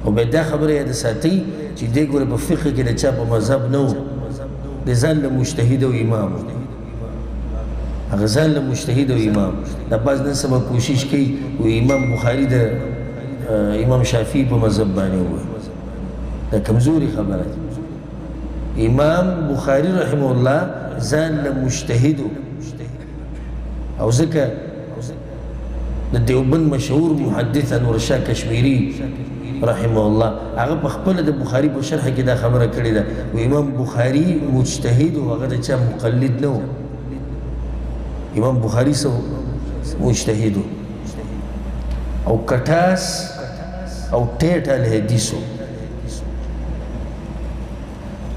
او بیا دا خبره یاده ساتئ چې دی ګوره په فقه کې د چا په مذهب نه و، د ځان له مجتهد او امام و، هغه ځان له مجتهد او امام. دا بعض نن سبا کوشش کوي و امام بخاري د امام شافعي په مذهب باندې ووایي، دا کمزوري خبره ده. امام بخاري رحمه الله ځان له مجتهد او ځکه د دیوبند مشهور محدث انور شاه کشمیري رحمه الله هغه په خپله د بخاري په شرح کې دا خبره کړې ده، و امام بخاري مجتهد و، هغه د چا مقلد نه و. امام بخاري څه مجتهد و او کټاس او ټیټ الحدیث و.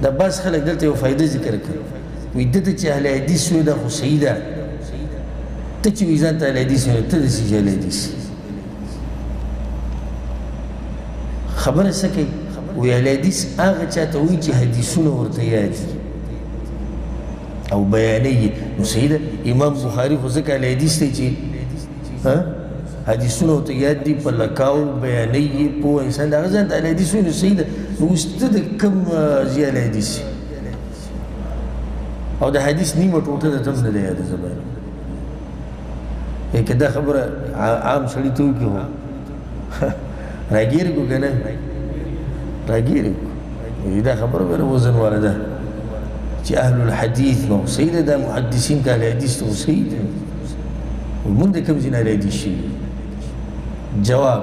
دا بعض خلک دلته یو فایده ذکر کړي، وایي ده ته چې اهل حدیث وایي دا خو صحیح ده، ته چې وایي ځان ته اهل حدیث وایي ته داسې چې اهل حدیث خبره څه کوي؟ وایي اهل حدیث هغه چا ته وایي چې حدیثونه ورته یاد دي او بیانوي. نو صحیح ده، امام بخاري خو ځکه اهل حدیث دی چې حدیثونه ورته یاد دي، په لکاو بیانوي، پوه انسان د هغه ځان ته اهل حدیث وایي. نو صحیح ده، نو اوس ته د کوم ځای اهل حدیث او د حدیث نیمه ټوټه درته هم نه ده یاده زبانه. که دا خبره عام سړي ته وکړي خو راګیر کو که نه راګیر کو، دا خبره ډېره وزن واله ده چې اهل الحدیث نو صحیح ده، دا محدثین که اهل حدیث ته خو صحیح ده، مونږ د کوم ځای نه اهل حدیث شوي؟ جواب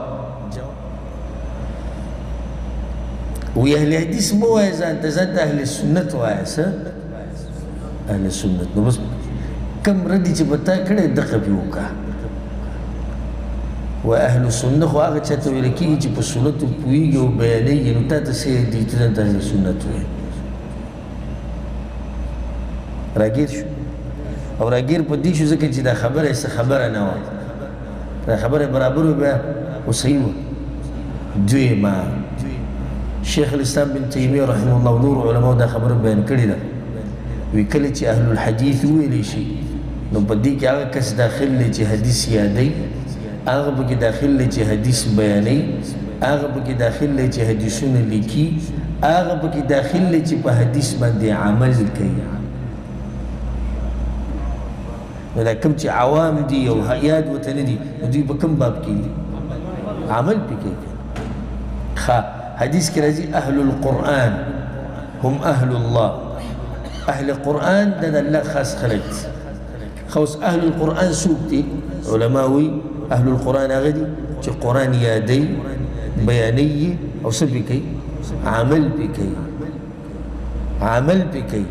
وی اهل حدیث مه وایه ځان ته، ځان ته اهل سنت وایه. څه اهل سنت؟ نو بس کم ردي چې په تا کړی دقه پرې وکړه. و اهل سنت خو هغه چا ته ویل کېږي چې په سنتو پوهېږي او بیانوي، نو تا ته څه یاد دي ته ځان ته اهل سنت وایې؟ راګیر شو او راګیر په دې شو ځکه چې دا خبره یې څه خبره نه وه، دا خبره برابر وه بیا خو صحیح وه. دویمه شیخ الاسلام بن تیمیه رحمه الله نور علماو دا خبره بیان کړې ده، وایي کله چې اهل الحدیث وویلی شي نو په دې کې هغه کس داخل دی چې حدیث یادوي، هغه پکې داخل دی چې حدیث بیانوي، هغه پکې داخل دی چې حدیثونه لیکي، هغه پکې داخل دی چې په حدیث باندې عمل کوي. نو دا کوم چې عوام دي او یاد ورته نه دي، نو دوی په کوم باب کې دي؟ عمل پې کوي. ښه حدیث کې راځي اهل القرآن هم اهل الله، اهل قرآن دا د الله خاص خلک دي. ښه اوس اهل القرآن څوک دي؟ علما وایي اهل القرآن هغه دي چې قرآن یادوي، بیانوي او څه پې کوي؟ عمل پې کوي، عمل پې کوي.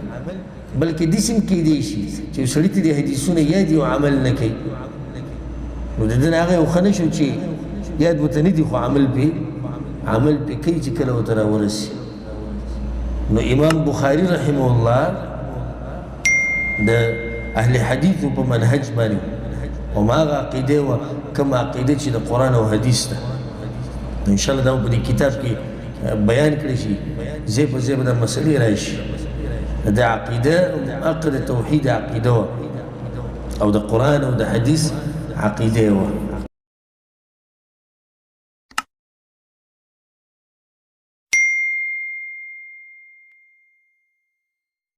بلکې داسې هم کېدی شي چې یو سړي ته د حدیثونه یاد دي او عمل نه کوي، نو د ده نه هغه یو ښه نه شو چې یاد ورته نه دي خو عمل پې کوي چې کله ورته راورسي. نو امام بخاري رحمه الله د اهل حدیثو په منهج باندې هماغه عقیده وه کومه عقیده چې د قرآن او حدیث ده. نو انشاءالله دا به په دې کتاب کې بیان کړی شي، ځای په ځای به دا مسئلې راشي. د عقیده عقد توحید عقیده وه او د قرآن او د حدیث عقیده وه.